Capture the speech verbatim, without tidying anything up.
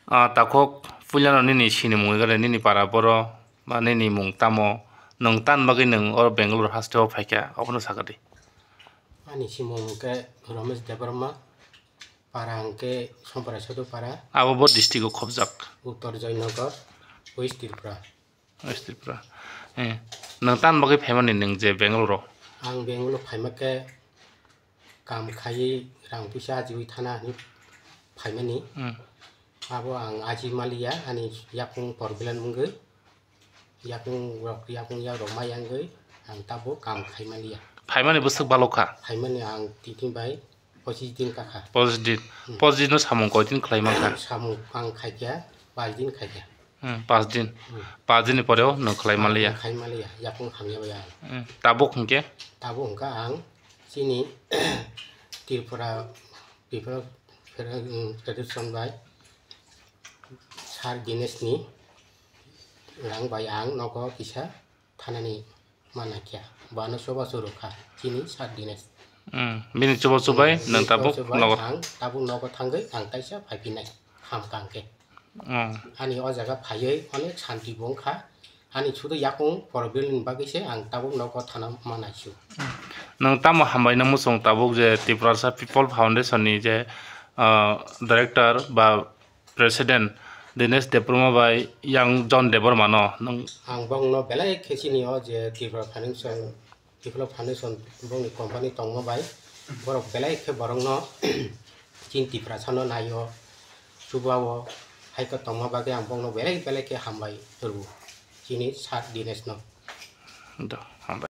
Ah, takhuk puilano nini sinimung wngkha de, nini para boro ba nini mung tamo, nwng tan bagwi nwng oro Bangalore hasteo phaikha, abono sakha di. Ani simung hwnkhe Romesh Debbarma, para hwnkhe Somprai Sodu para. Abo bo district o khobjak. Uttor Joynagar, West Tripura. West Tripura. Eh, nwng tan bagwi phaimani nwng je Bangalore o? Ang Bangalore phaima khe kam khaiwi rang puisa ajiwi thana hinwi phaimani. Hmm. Abo ang aji maliya, ani yakung problem wngwi, yakung rok, yakung yak rok ma yangwi ang tabuk kam khai maliya. Phaimani bwswk balok kha? Phaimani ang tini bai pochis din kakha. Pochis din. Hmm. Pochis din no samung koi din khlai mankha? Samung ang khaikha, pas din khaikha. Hmm, pas din. Hmm. Pas din ni poreo nwng khlai maliya. Ang khai maliya, yakung hamya bai ang. Hmm, tabuk hwnkhe? Tabuk hwnkha ang chini Tripura People Federation bai Sir Dinesh ni rang bai ang nogo kisa thanani manakya. Bano choba churu kha chini Sir Dinesh. Hmm, bini choba chubai nwng tabuk nogo. Ang tabuk nogo thangwi ang taisa phaiphinai ham kang khe. Hmm. Ani o jaga phaiwi onek santi bo wngkha. Ani sudu yakung problem ni bagwi se ang tabuk nogo thana manaisu. Nwng tamo hambai nang muchung tabuk je Tiprasa People Foundation ni je, ah, director ba president Dinesh Debbarma bai yang John Debbarma no nwng? Ang bongno belai khe sini o je Tripura Financial Develop Foundation bongni company tongma bai borok belai khe borokno chini Tiprasa no naio, chubao, hai khe tongma bagwi ang bongno belai belai khe hambai rwo chini Sir Dinesh no. Do, hambai.